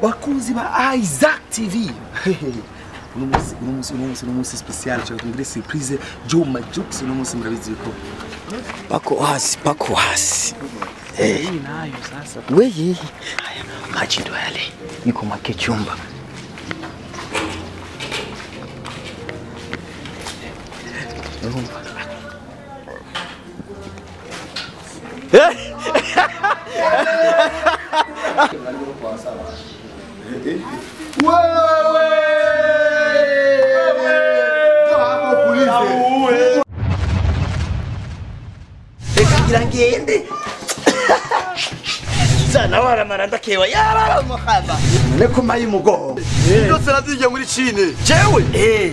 Bakunzi ba Isaac TV. Uno munsi special cyo tungire surprise Juma Jux uno munsi murabizi ko pako hasi. Eh nayo sasa. Wewe haya maji ndo yale. Niko make chumba. Ngende sana waramara ndakewa yarara muhaba niko mayi mugoho byose naziye muri Chine jewe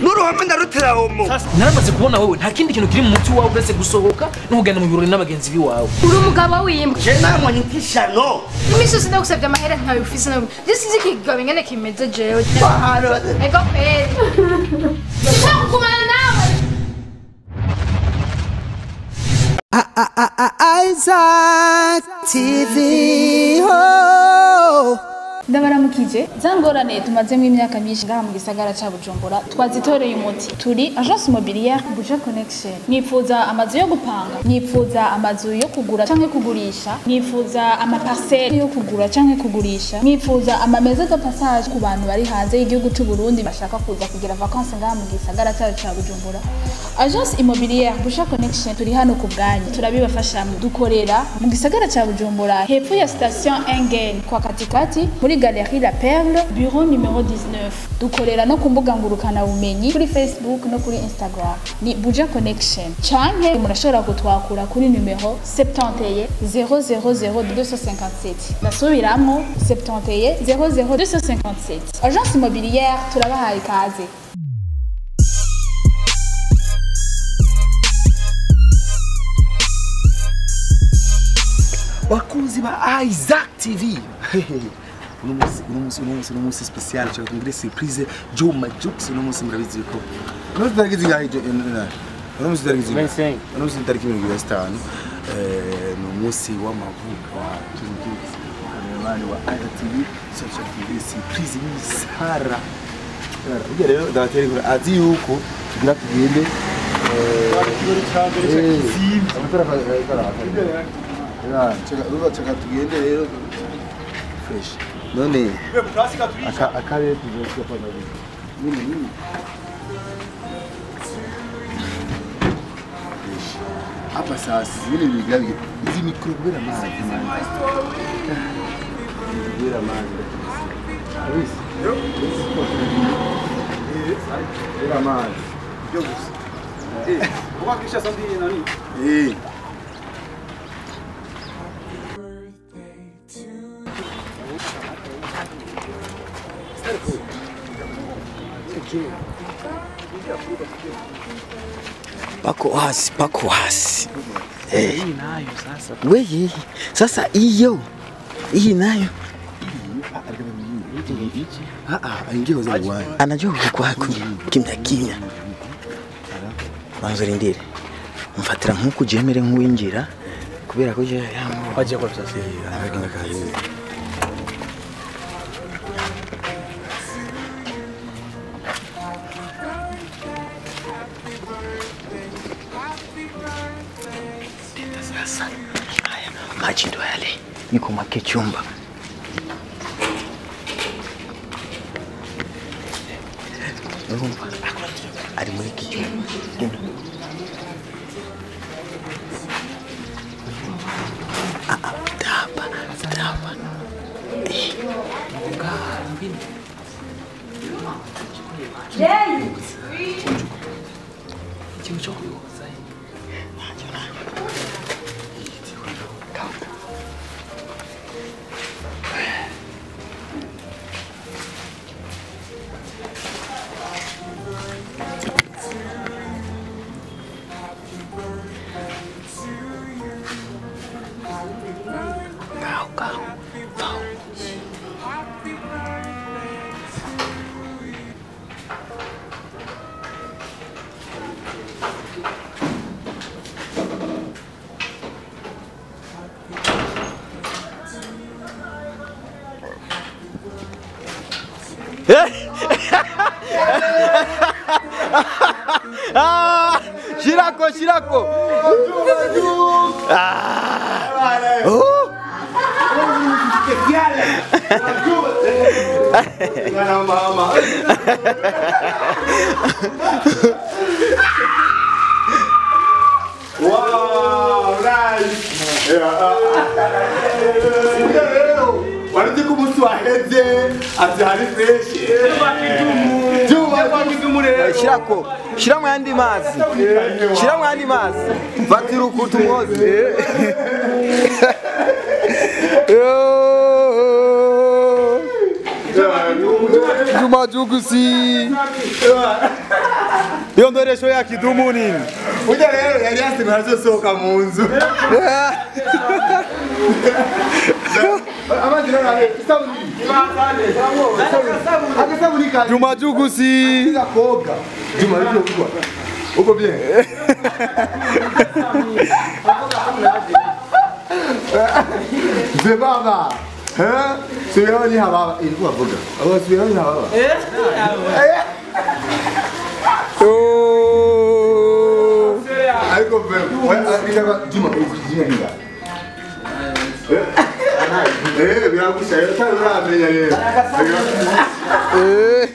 n'uruhame ndarutira homo. Naramaze kubona wewe nta kindi kintu kiri mu mutwe wawe uretse gusohoka no kugenda mu birori n'abagenzi biwawe. Uri umugabo w'imbwa. Je namwe nkishano imisi ndagusabye amahera ntayo ufise no je sinzi ikigabo ingene kimeze jewe ego kweri ndashaka kugumana nawe. Isaac TV. Oh. Ndabaramukije zangorane tumazemo imyaka myinshi ngaha mu gisagara ca Bujumbura twazitoreye umuti. Turi agence immobilière Buja Connection. Nifuza amazu yo gupanga, nifuza amazu yo kugura canke kugurisha, nifuza ama parcelle yo kugura canke kugurisha, nifuza ama maison de passage ku bantu bari hanze y'igihugu c'u Burundi bashaka kuza kugira vacances ngaha mu gisagara ca Bujumbura. Agence immobilière Buja Connection turi hano ku bwanyu, turabibafasha. Dukorera mu gisagara ca Bujumbura hepfo ya station Engen kwa katikati muri Galerie La Perle, bureau numéro 19. Dukorera no ku mbuga ngurukana bumenyi kuri Facebook no kuri Instagram ni Buja Connection. Canke murashobora kutwakura kuri numero 71 000 257. Ndasubiramwo 71 00 257. Agence immobilière turabahaye ikaze. Bakunzi ba Isaac TV. Uno munsi special cyo tungire surprise Juma Jux uno munsi murabizi ko uno tariki zingahe uno munsi tariki zingahe uno munsi tariki 25 no munsi w'amavuko wa Juma Jux kameraman wa Isaac TV. So cyo tungire surprise ni Sara ujya rero ndabatera inkuru azi yuko tugira tugende amatara tugende rero fresh none akarere tugiye kuyapanga nini hapa sasa zile bigabi izi mikro kubera amazi kubera amazi kabisa kubera amazi byo gusa ubakisha sandi nani pako hasi. Hii nayo sasa. Wewe sasa hiyo hii nayo anajua kwako kimya kimya. Banzo rindire mfatira nkuko jemere nkuwinjira kubera ko je aje kwa sasa. Sasa haya maji ndo yale niko make chumba. Ari muri kichumba. Tapa. Ah, shirako shirako. Ah. Oh. Wow, nice. Wari ko umunsi waheze ati hari fresh. Shirako, shiramo yandi mazi. Shiramo yandi mazi. Fatira ukutu mwoze. Juma Jugusi. Iyo ndoresho ya kidumu nini? Ujya rero yari yasinwe azosohoka mu nzu. Juma Jugusi. Juma uko bien. Baba. Eh? Subiramo ni hababa. Ilikuwa vuga. Abo subiramo ni hababa. Eh? Oh. Ariko wewe Juma ukijina ninga. Eh, biragusha uramenya rero. Eh.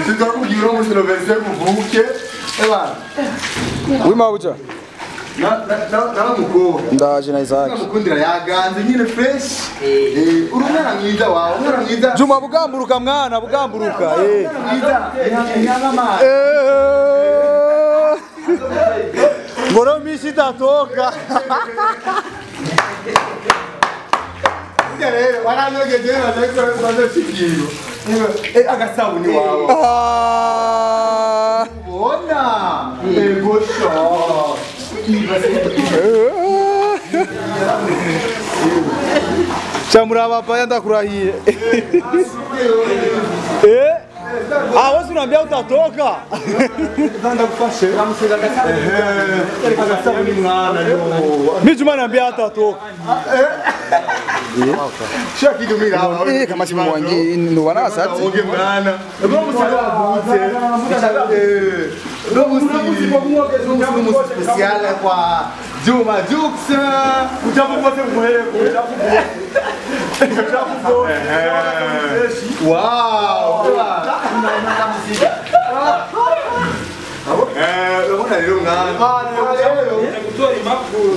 Tutakubwira umunsi noveze kuvuke. Eba. Wimabuja. Na mukobwa. Ndaje na Isaac. Namukundira yaganze nyine fresh. Eh, uri umwana mwiza wawe, umwana mwiza. Juma bugamburuka mwana, bugamburuka. Eh. Mwiza. Ihanga. Eh. Ngoro mishi tatoka. Rero waranyogeje bazoshikiro. Eh, agasabuni wawe. Ah. Bona. Ego sho. Chamuraba paya ndakurahiye. Eh? Ah, wewe unaambia utatoka. Ndakufashe. Agasabuni mwana yo. Mimi Juma naambia atatoka. Shakidumira hawa. Eh, kama simu wangi ndo wanasatse. Oge mwana. Ego musabavutse. Eh. Ndo special kwa Juma Jux. Uchafu muhere, uchafu. Wow. Eh, urabona rero mwana. Gutora impapuro.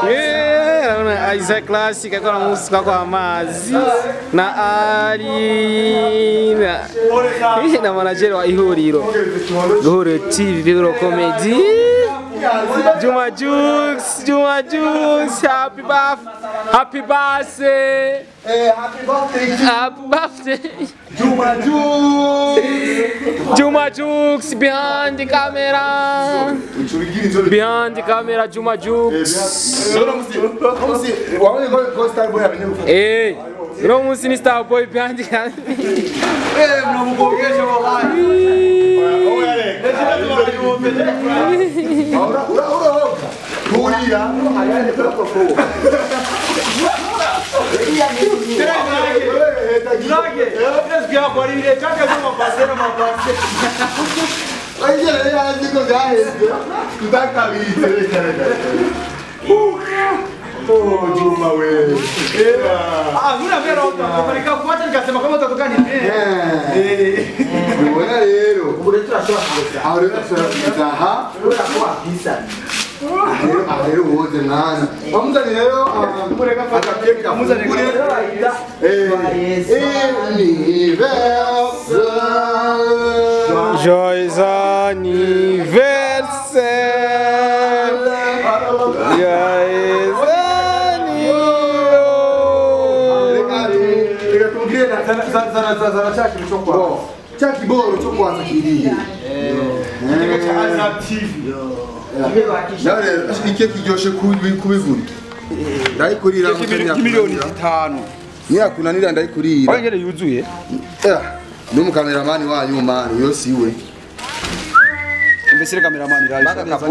Eh, Isaac Classic akora música kwa amazi na Ali na manager wa ihuriro Ihuriro TV Ihuriro Comedy Juma Jux, Juma Jux, happy birthday, happy birthday, happy birthday, happy birthday, Juma Jux, Juma Jux behind the camera, behind the camera, Juma Jux. Eh, no musi ni Star Boy behind the camera. Eh, mnamukogesha wallahi. Oh, Juma we. Ah, una vera utatoka kuacha nikasema kama utatoka ni eh. Ubona rero. Ubure turashobora kugeza. Aho rero turashobora kugeza aha. Urakuwa Aho rero woze mwana. Bamuzanye rero mureka fata keke amuzanye eh. Joyeux anniversaire. Joyeux cha kiboro cyo kwanza kiriye cha Azam TV nare ike kiryoshe kubigura ndayikurira miliyoni 5 niyakunanira ndayikurira wongere yuzuye n'umukameramani wanyu mani yo siwe Mbese cameraman irabisha neza.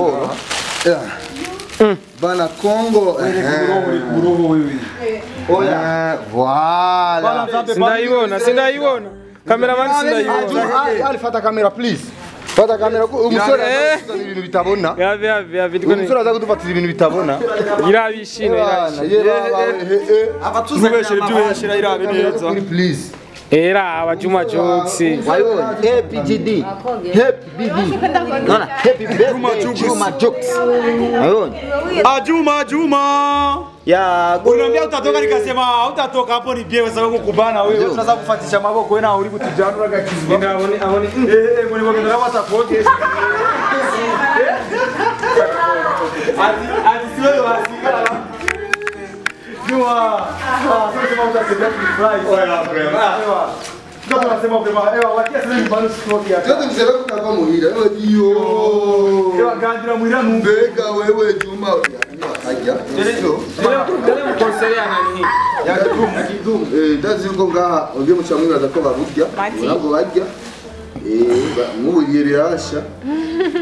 Bana Congo. Oya, voilà. Sindaiona, sindaiona. Cameraman sindaiona. Ali fata camera please. Fata camera umusore azakuzanira ibintu bitabona. Yabe yabe yabe. Umusore azakudufatira ibintu bitabona. Irabishino irabishino. Abatuzanira ibyo irabe neza. Please. Era aba Juma Jux. Happy GD. Happy BD. Nona happy birthday Juma Jux. Ah Juma Juma. Ya unaambia utatoka nikasema utatoka hapo ni biewe sababu kukubana wewe tunaanza kufatisha maboko wewe na uri kutujanura gakizwa. Ngabone abone muri bogenda batapoke. Ati ati sio wasigara. Juma. Ah sio utasema fly. Oya brema. Ndio tunasema brema. Ewa wakia sasa ni bado stroke yake. Ndio tunasema kutakuwa muhira. Ewa iyo. Ewa gandira muhira mbega wewe Juma. Ajya. Konsere nani hii? Ya kidumu. Ndazi yuko ngaha ugiye mucamwibaza ko barurya. Ntabwo barya. Nk'ubu birasha.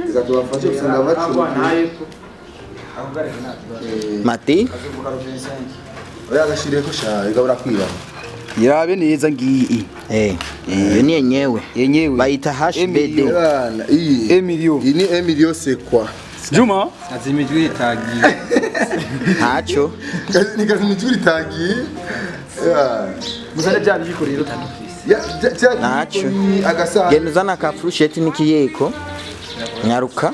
Reka usanga bacu. Mati. Oya gashireko sha igabura kwira. Irabe neza ngiyi. Iyo ni yenyewe. Yenyewe. Bayita HBD. Iyi. Emilio. Iyi ni Emilio c'est quoi? Juma azimijwi itagiye. Ntaco. Ni kazimijwi itagiye. Muzane bya biyiko rero tandukise. Ya Ntaco. Agasa. Genda uzana ka frusheti n'ikiyeko. Nyaruka.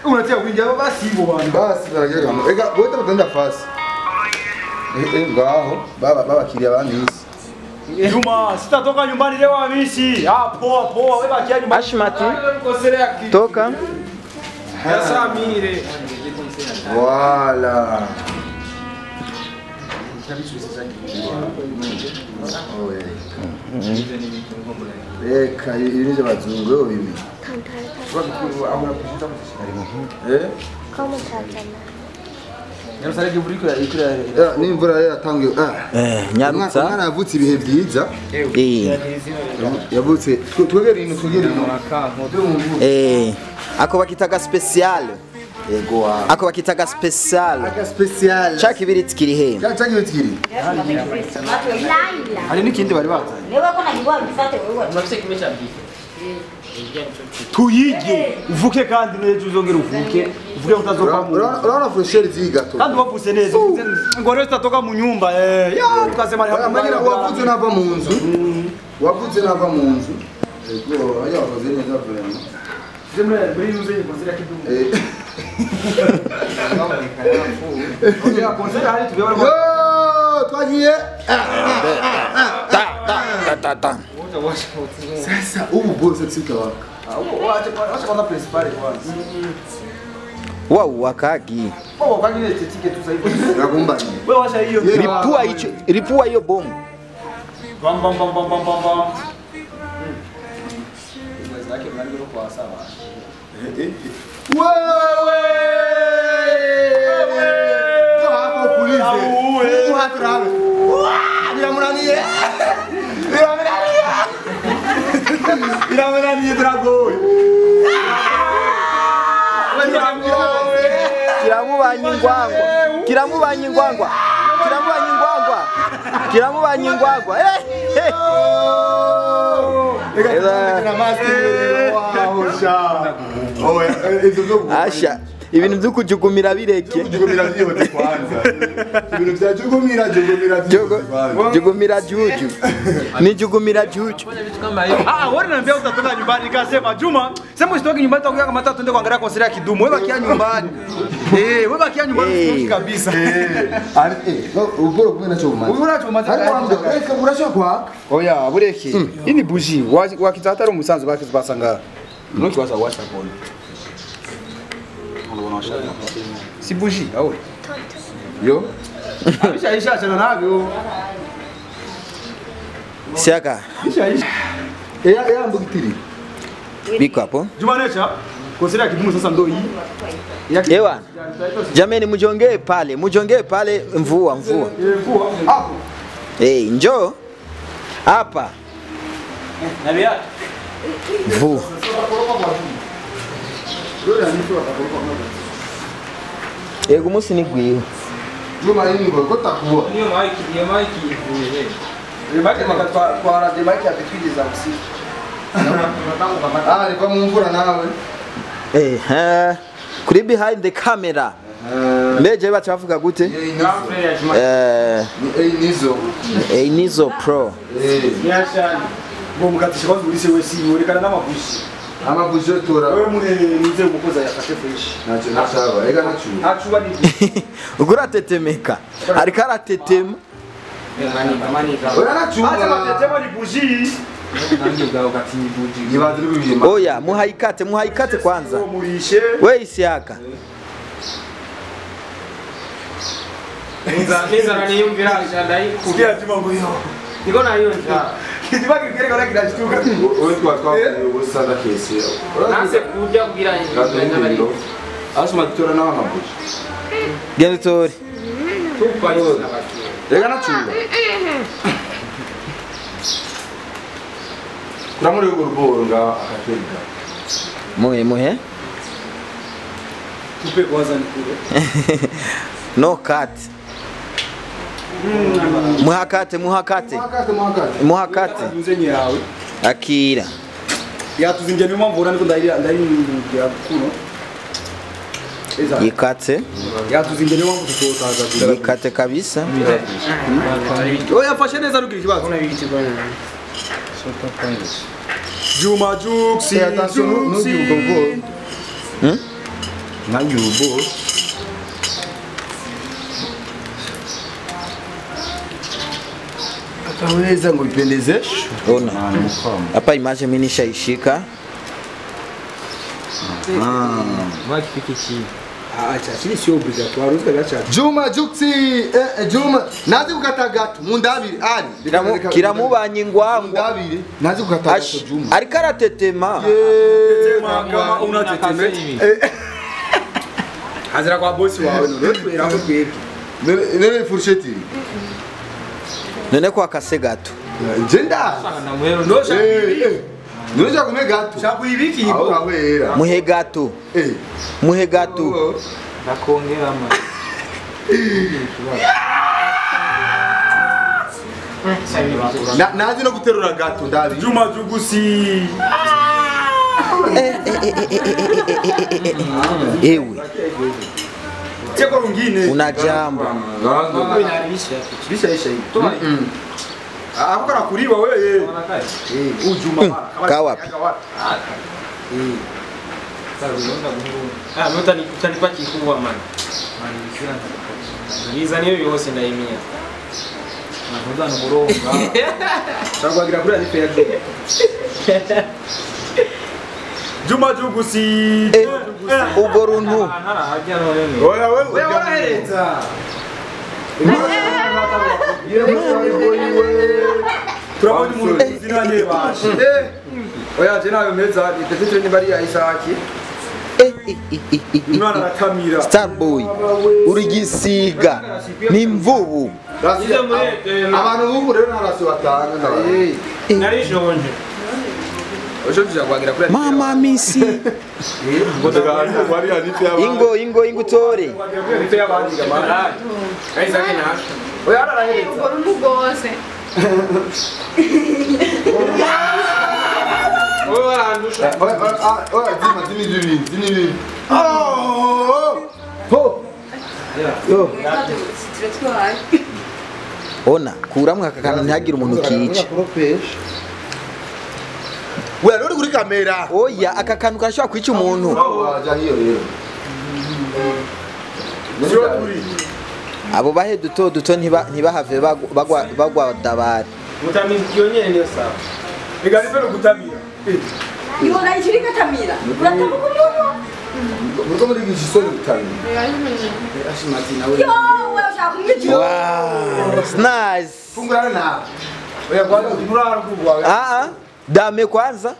Unatia kuingia basi hivyo bwana. Basi baragera. Ega bote batanda fasi. Ngaho baba baba kiria bamisi. Juma sitatoka nyumbani leo amisi. Ah poa poa wewe bakia nyumbani. Ashmati. Toka. Yasamire. Voilà. Reka ibi nivyo bazungu yo bimi. N'imvura yatangiye. Nyarutsa. Umwana yavutse ibihe byiza. Yavutse twegere ino twegere ino. Ako bakitaga special. Yego. Ako bakitaga special. Aka special. Chaka ibiriti kiri he? Chaka ibiriti kiri. Hari n'ikindi bari bazanye. Lewa kona kiwa bifate wewe. Unafise kimwe cha biki. Tuyige uvuke kandi neza uzongera uvuke uvuke utazoka mu Urabona fresheri zigato. Kandi wavutse neza ngo rero tutatoka mu nyumba ya tukasema wavutse nava mu nzu. Wavutse nava mu nzu. Yego ayo wakoze neza vraiment. Jemre buri yuze yikozira kidumu. Oya konsera hari tubebara. Yo twagiye. Ta ta ta ta. Sasa ubu bose tsika waka. Wacha kwanza principal kwanza. Wao wakagi. Wao wakagi ile ticket tu sasa hivi. Nakumba. Wewe washa hiyo. Ripua hicho, ripua hiyo bomu. Bam bam bam bam bam bam. Wewe! Hapo polisi. Uhatrawe. Biramunaniye. Biramunaniye. Biramunaniye dragoy. Kiramubanye ingwangwa. Kiramubanye ingwangwa. Kiramubanye ingwangwa. Kiramubanye ingwangwa. Asha, ibintu byo kujugumira bireke. Kujugumira byihote kwanza. Ibintu bya jugumira jugumira jugumira juju. Ni jugumira juju. Ah, wewe unaniambia utatoka nyumbani nikasema Juma, sema usitoke nyumbani tutakuja kama tatu twende kuangalia konseri ya Kidumu. Wewe bakia nyumbani. Wewe bakia nyumbani kabisa. Ubwo kumwe nacho umaze. Ubwo nacho umaze. Ariko urashobora kwaka. Oya, bureke. Ini buji wakizatari umusanzu bakizbasanga. Nukiwaza washa bona. Si buji, aho. Yo. Abisha isha chana nabyo. Siaka. Isha isha. Eya mbugitiri. Biko hapo. Juma necha. Konseri ya Kidumu sasa ndo hii. Ewa. Jameni mjongee pale, mjongee pale mvua mvua. Mvua hapo. Njoo. Hapa. Na viatu. Vu. Yego umunsi ni gwiwe. Juma ingo ko takuwa. Niyo mike, niyo mike ivuye. Ni mike makatwara de mike yapitwigiza usiku. Ah, ni mu mvura nawe. Eh, kuri behind the camera. Mbeje bacha bavuga gute? Ni Nizo Pro. Ngo mukatisha kwanza ulise wesi urekana n'amabushi. Amabushi tora. Wewe mune nize umukoza yafashe fresh. Nacho nashaba, ega nacho. Nachuba ni. Uguratetemeka. Ariko aratetema. Oya nachuba. Acha matetema ni buji. Oya muhaikate, muhaikate kwanza. We Isiaka. Nza niyumvira ndayikugira juma ngo yo. Niko nayumvira. Kidiba kigere kora kirashtuka. Wewe twatwa ubusada kesi. Nanse kujya kugira n'abari. Asuma tora nawa mabushi. Genda tori. Tupa yo. Rega nachuba. Kuramuri urwo nga akatega. Muhe muhe. Tupe kwanza nikule. No cut. Muhakate muhakate. Muhakate. Muzenye yawe. Akira. Yatuzinje niyo mpamvu urani ko ndayira ndayingira kuno. Yikate. Yatuzinje niyo mpamvu tutotaza. Yikate kabisa. Oya fashe neza rugira ikibazo. Juma Juxi. Attention nous du bobo. Na yubo. Ataweza ngo ipendezeshe. Ona. Hapa image mimi nishaishika. Maki Acha chini sio obligatoire uzika Juma Juxi Juma nazi kukata gato mundabiri ali kiramubanye ngwangwa mundabiri nazi kukata gato Juma ariko aratetema tetema kama unateteme hazira kwa bosi wawe none twera ko twebwe none fourchette none kwa kase gato jenda none kume gato shakuibiki ibo muhe gato muhe gato nakongera ma nazi no guterura gato ndabi Juma Jugusi ewe cheko rungine una jambo bisha isha hivi ako kana kuriwa wewe ujuma kawapi Ah utanipa kikubwa man. Ngiza niyo yose ndayimia. Navuga no murongo. Chagwagira kuri ari fair. Juma Jugusi. Ugo runtu. Oya wewe warahereza. Turabona umuntu zinanye bashe. Oya je nawe meza ipetete ni bari ya Isaki. Imana aratamira. Starboy urigisiga ni mvubu. Abantu bubu rero naraso batanga narijonje. Mama misi. Ingo ingo ingo tore. Oya arahereza. Ugo runtu gose. Ona kuramwe aka kantu ntihagire umuntu kica. Wewe uri kuri kamera. Oya aka kantu karashobora kwica umuntu. Abo bahe duto duto ntibahave bagwa dabari. Mutamizi niyo sawa. Igaripe no gutamira. Iwo nayishirika tamira. Uratamuka umuntu. Muriko muri gisoni gutamira. Yo, wewe ushaka kumwica. Wow, it's nice. Fungura na. Oya kwanza urara kubwa. Ah ah. Dame kwanza.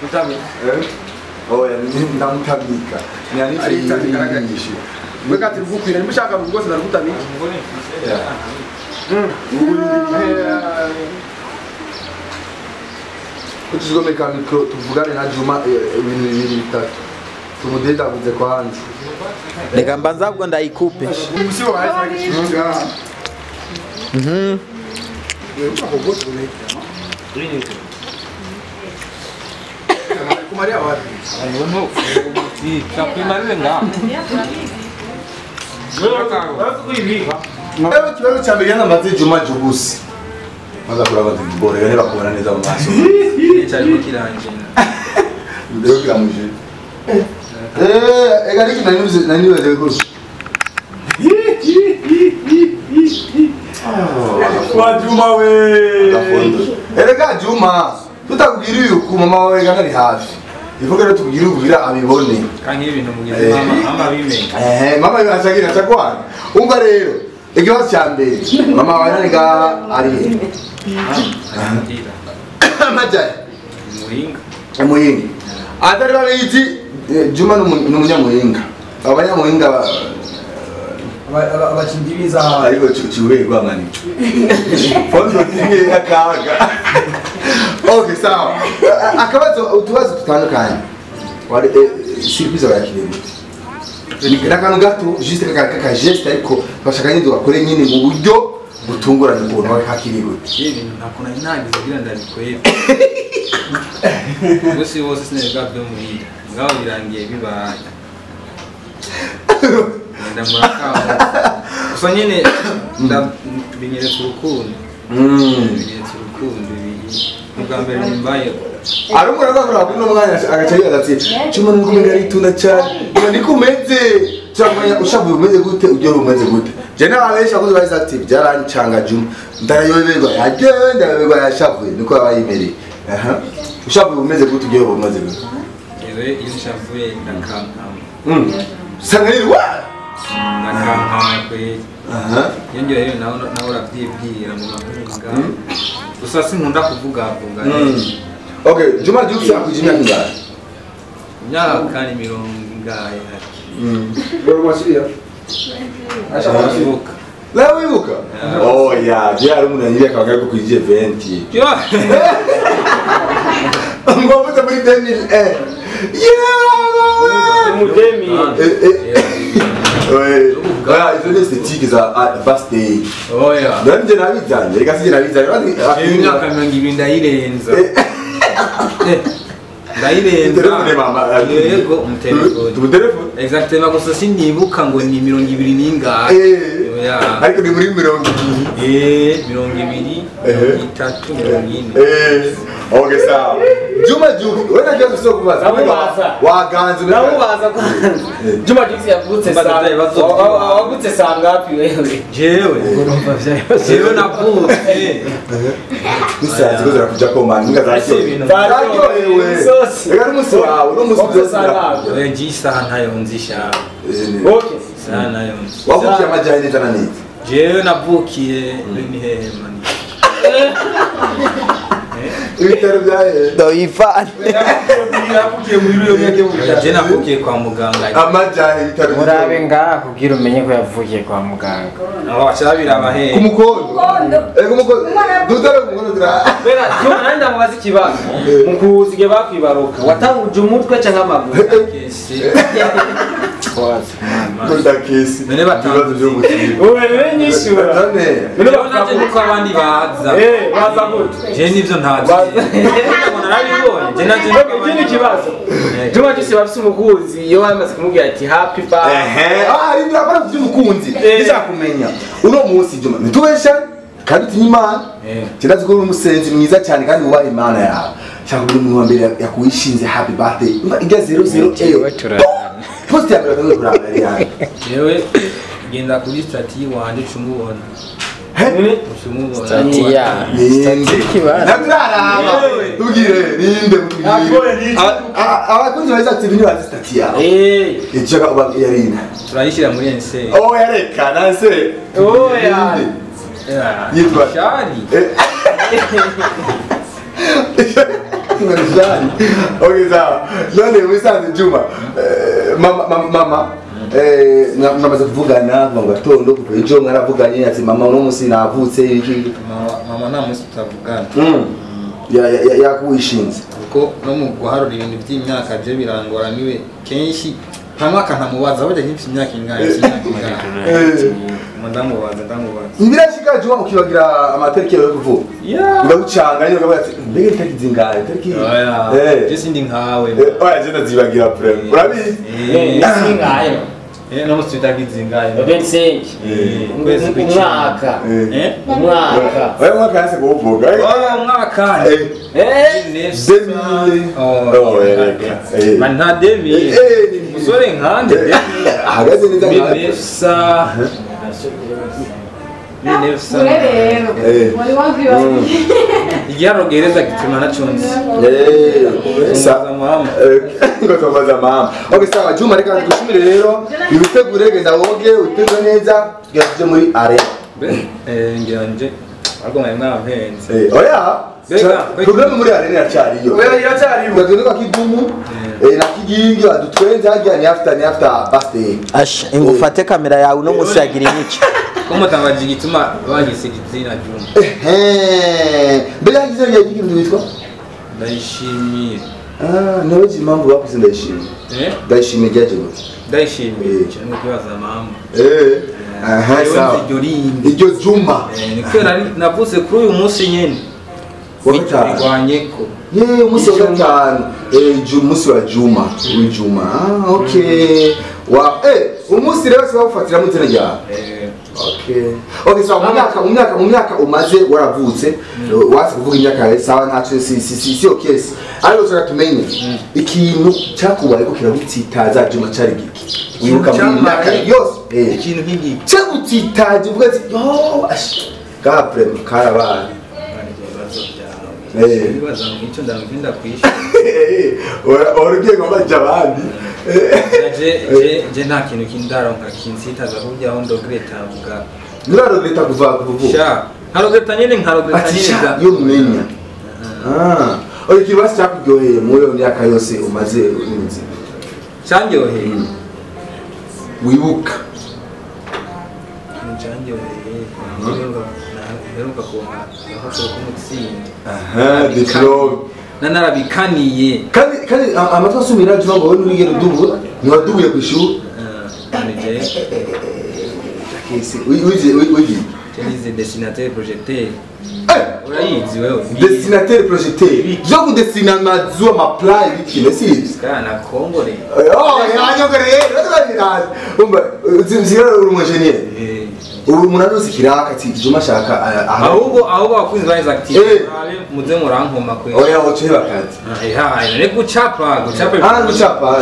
Gutamira. Oya ndamutamika. Ni anife. Weka tirugukwira nimushaka rwose ndarugutamika. Utuzigomeka micro tuvugane na Juma ibintu bibiri bitatu. Tumudedaguze kwa hanze. Reka mbanza ahubwo ndayikupe. Ikibazo cya mbere namaze Juma Jubusi. Maza kuraba ngore rero bakubona neza mu maso. Cyarimo kirangira. Ndero kiramuje. Ega riki nanibaze rwose. Wa Juma we. Erega Juma, tutakugiriye uku mama wawe gana ari hafi. Ivuga rero tukugiriye kugira abibone. Kanki ibintu mugize mama mama bimenye. Mama yachagira chakwana. Umva rero ikibazo cya mbere mama wawe nari ngaha ari he? Amajyari. Muhinga. Muhinga. Atari babizi Juma ni umunyamuhinga. Abanyamuhinga abakindiriza ariko cyuberwa mani. Fondo kimwe akaga. Okay sawa. Akabazo utubazo tutandukanye. Wari surprise bayakiriye gute? Ni akantu gato juste kaka geste ariko bashaka nyine bakore nyine mu buryo butunguranye ukuntu bakakiriye gute. Ibintu ntako nari nagize kugira ndabikwebe. Gusa bose sinabwa byo muhira. Ngaho birangiye bibaye. Ndamurakaho. Gusa nyine binyeretse urukundo. Binyeretse urukundo ibiri. Ubwa mbere nimbayeho. Arumura bakora kuno mwanya agaca yibaza ati Juma nuko umenga aritunda cyane. Ngo niko umeze. Cyangwa ushavuye umeze gute ugera umeze gute. Je n'abenshi abakozi ba Active byarancanga Juma. Ndayoberwa yaje ndayoberwa yashavuye niko yabayimereye. Aha. Ushavuye umeze gute ugera umeze gute. Yewe iyo nshavuye ndakankama. Sanga ni wa ndakankama kweli. Aha. Yongera rero nawe urabyibwira mu mahinga. Gusa sinkunda kuvuga vuga. Okay, Juma Jux akuje imyaka ingahe? Imyaka ni mirongo ingahe haki. Bro mwashiria. Acha wibuka. La wibuka? Oh yeah, je ari umuntu yanyiriye akabaga ko kwijie 20. Yo. Ngo mvuze muri 2001. Yeah! Mu 2000. Ouais. Voilà, izo ni esthétique za birthday. Oh yeah. Nanje nabizanye, reka sije nabizanye. Imyaka 20 ndayirenza. Ndayirenza. Telefone mama. Yego, umutelefone. Umutelefone. Exactement gusa sinibuka ngo ni 20 ningahe. Eh. Ariko ni muri 20. Eh, 20, 30, 40. Eh. Okay sawa. Juma Jux, wewe unajua sio kubaza. Namubaza. Waganze. Namubaza kwanza. Juma Jux yavutse saa. Wavutse saa ngapi wewe? Jewe. Urumva vya. Jewe navutse. Gusa zikoze kuja ko man ninga zaryohewe. Reka n'umunsi wawe, n'umunsi byose. Oya ngiye isaha ntayo nzisha. Okay. Isaha ntayo nzi. Wavukiye amajyane neza na neza. Jewe navukiye ni hehe mani. Ibitaro bya hehe? Doifane. Je navukiye kwa muganga. Amajyane ibitaro. Murabe ngaha kugira umenye ko yavukiye kwa muganga. Abo bacabira abahe. Ku mukondo. Ego mukondo. Dutare ku mukondo dura. Bera Juma nandi ndamubaza ikibazo. Mu kuzige bakwibaruka watanguje umutwe canke amaguru? Kesi. Kunda kesi. None batanze byo gutira. Uwe nyishura. None. None nanje nuko abandi baza. Baza gute? Je nivyo ntazi. Narabibonye. Je nanje ikindi kibazo. Juma Jux bafise umukunzi iyo bamaze kumubwira ati happy birthday. Ah, ari ndabona by'umukunzi. Ndizakumenya. Uno munsi Juma nitubesha kandi utinya Imana. Kirazi ko uri umusenzi mwiza cyane kandi wubaha Imana yawe. Shaka uri umuntu wa mbere yakuwishinze happy birthday. Ijya 00 Post ya mbere atazo kuraba yari yawe. Jewe genda kuri stati wanje cumubona. Cumubona. Stati ya. Ninde? Kibazo. Ndaturaraba. Tubwire ninde mubwire. Abakunzi ba Isaac TV ntibazi stati yawe. Icyo uba yarina. Turayishyira muri NC. Oh yareka nanse. Oh ya. Yitwa Shari. Shari. Okay sawa. None wisanze Juma. Mama mwamaze kuvugana kuva mu gatondo kuva ejo mwaravuganye ati mama uno munsi navutse iki. Mama nta munsi tutavugana. Yakuwishinze kuko no mu guharura ibintu by'imyaka byo birangora niwe kenshi nta mwaka ntamubaza burya nk'ifite imyaka ingahe ndamubaza Ibirashika Juma ukibagira amatariki yawe yo kuvuka ugagucanga nyine ukavuga ati mbega itariki zingahe itariki je sindi nkawe oya je ndazibagira vraiment urabizi zingahe no musi itariki zingahe 25 umwaka umwaka oya umwaka yase kuwuvuga oya umwaka 2000 man nta 2000 musore nkande ahagaze neza nka 1900 igiharuro gihereza gituma nacunze ngotombaza mama. Okay sawa Juma, reka tugushimire rero witegure genda woge witegure neza tugira tuje muri arena. Ngira nje ariko mwari mwampenze. Oya programme muri arena iracyariyo. Oya iracyariyo. Tugenda kwa Kidumu na Kigingi badutwenze hajya ni after birthday. Asha ingufate kamera yawe no musi yagira inyice. Ko mutangaje igituma bagisiga izina Juma. Mbere yagize yagiye ibintu bitwa Ndayishimiye. Nawe impamvu bakuze Ndayishimiye. Ndayishimiye ryaje gute? Ndayishimiye cyane kubaza mama. Aha sawa. Iryo Juma. Ni kubera navuze kuri uyu munsi nyene. Wagwanyeko. Ye umunsi wa gatanu. Umunsi wa Juma. Juma. Okay. Wa umunsi rero se bagufatira mu izina ryawe. Okay. Okay sawa mu myaka umaze waravutse wase kuvuga imyaka yawe sawa ntacyo si okay. Ariko tushaka tumenye ikintu cyakubaye ko kiragutsitaza Juma cyari giki. Wibuka mu myaka yose ikintu nk'iki cyagutsitaje uvuga ati yo ash gapre karabaye. Ibibazo nk'icyo ndamukunda kwishyura. Ora ugiye ngo baje abandi. Je nta kintu kindaronka kinsitaza kurya aho ndogreta mvuga. Nurarogreta kuva kuvuga. Sha, nkarogreta nyene nkarogreta nyene. Yo mumenya. Oya ikibazo cyakuryoheye muri iyo myaka yose umaze uri muzima. Cyanyoheye. Wibuka. Cyanyoheye. Mperuka kuronka agapapuro k'umutsindo. Diplome. Nanarabikaniye. Kandi amatwi asumira Juma ngo wowe nturigera udubura, ntiwadubuye ku ishuri. Wize Nize dessinateur projecteur. Urayizi wewe. Dessinateur projecteur. Byo kudessina amazu amapla ibiki si ibyo. Kana kongore. Yanyongore rero. Umva uzira uri umujenier. Ubu umuntu aruzi kiraka ati Juma ashaka ahubwo abakunzi ba Isaac TV muze murankoma kwe. Oya oce bakati. Ne gucapa. Gucapa.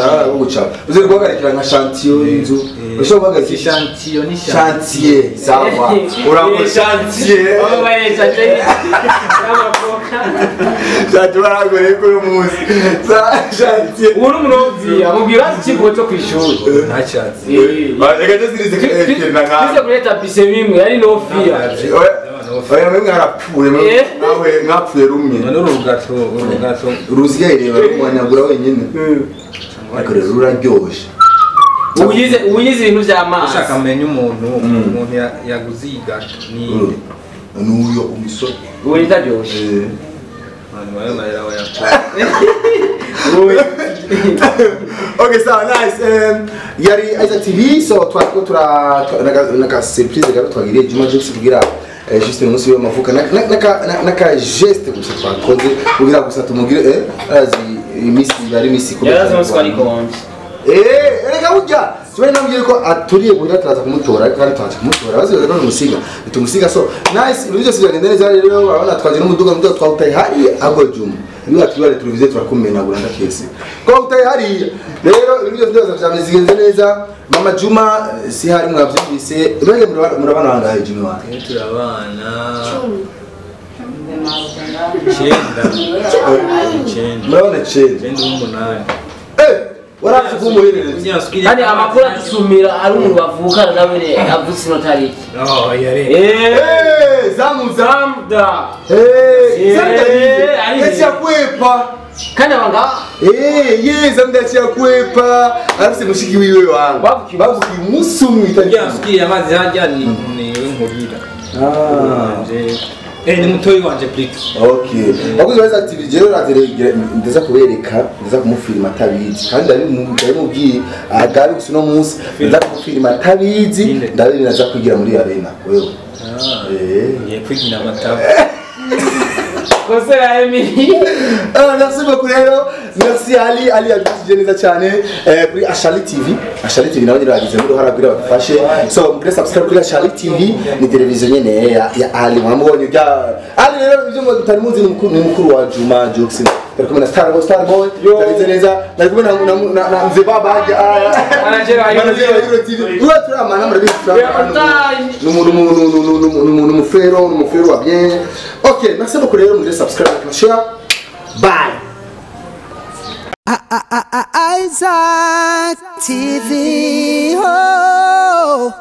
Uze guhagarikira nka chantier y'inzu. Ushobora guhagarikira chantier ni chantier sawa. Urango chantier. Oya chantier. Chantier baragore kuri umunsi. Chantier. Ubu n'umurovyi amubwira ikigo cyo kwishuri. Ntacatsi. Reka tuzirize na nka. Bize kureta bise bimwe ari no fear. Oya mwe mwarapfuye nawe mwapfuye rumwe. None urugato rusigaye reba rumwanyagura wenyine. Ariko rero ruraryoshe. Uyize ibintu by'amazi. Ushaka kumenya umuntu yaguze iyi gato ni nuyo umusore. Ubu itaryoshe. Mani wayo mahera wayapfuye. Okay sawa nice. Yari Isaac TV so twako tura naka surprise gato twagiriye Juma Jux kugira juste umunsi w'amavuka naka geste gusa twakoze kugira gusa tumugire azi imisi yari imisi ko yarazi umunsi wari konje. Reka burya tubari nambwiye ko aturiye burya turaza kumutora kandi twaje kumutora bazi rero numusiga tumusiga so nice ibintu byose byagenda neza rero urabona twaje n'umuduga muduga twawutaye hari ago Juma niba tubare turuvize turakumenagura ndakese ko utaye hariya rero ibintu byose byose neza mama Juma si hari mwavyumvise bage murabana bangahe Juma wanjye turabana 9 murabana 9 8 waraje kumuherereza kandi amakuru adusumira ari umuntu bavukana nawe avutse ino tariki. Zamda Zamda yaciye kwepa kandi abanga Zamda yaciye kwepa arafise mushiki wiwe wangu bavukiye umunsi umwe itariki yasukiye amazi hajya ni nkurira. Ni mutoyi wanje plutôt. Okay. Bakuzi baza activity rero aziregera ndaza kubereka, ndaza kumufilima atabizi. Kandi ndabimubwiye agabe gusa no munsi ndaza kumufilima atabizi, ndabizi naza kwigira muri arena wewe. Ngiye kwigira amataba. Kose ya Emily. Merci beaucoup rero. Merci Ali, Ali yadufashije neza cyane kuri Ashali TV. Ashali TV nawe nyiragize muri uruhara kugira badufashe. So mugire subscribe kuri Ashali TV, ni televiziyo nyene ya Ali. Mwamubonye bya Ali rero ibyo mutari muzi, ni mukuru wa Juma Jux. Tari kumwe na Star Boy, Star Boy. Tarize neza. Nari kumwe na Mzee Baba hajya. Manager wa Manager wa Euro TV. Uwa turamana murabizi turamana. Numufero wa bien. Ok, merci beaucoup rero, mugire subscribe, like na share. Bye. Isaac TV. Oh.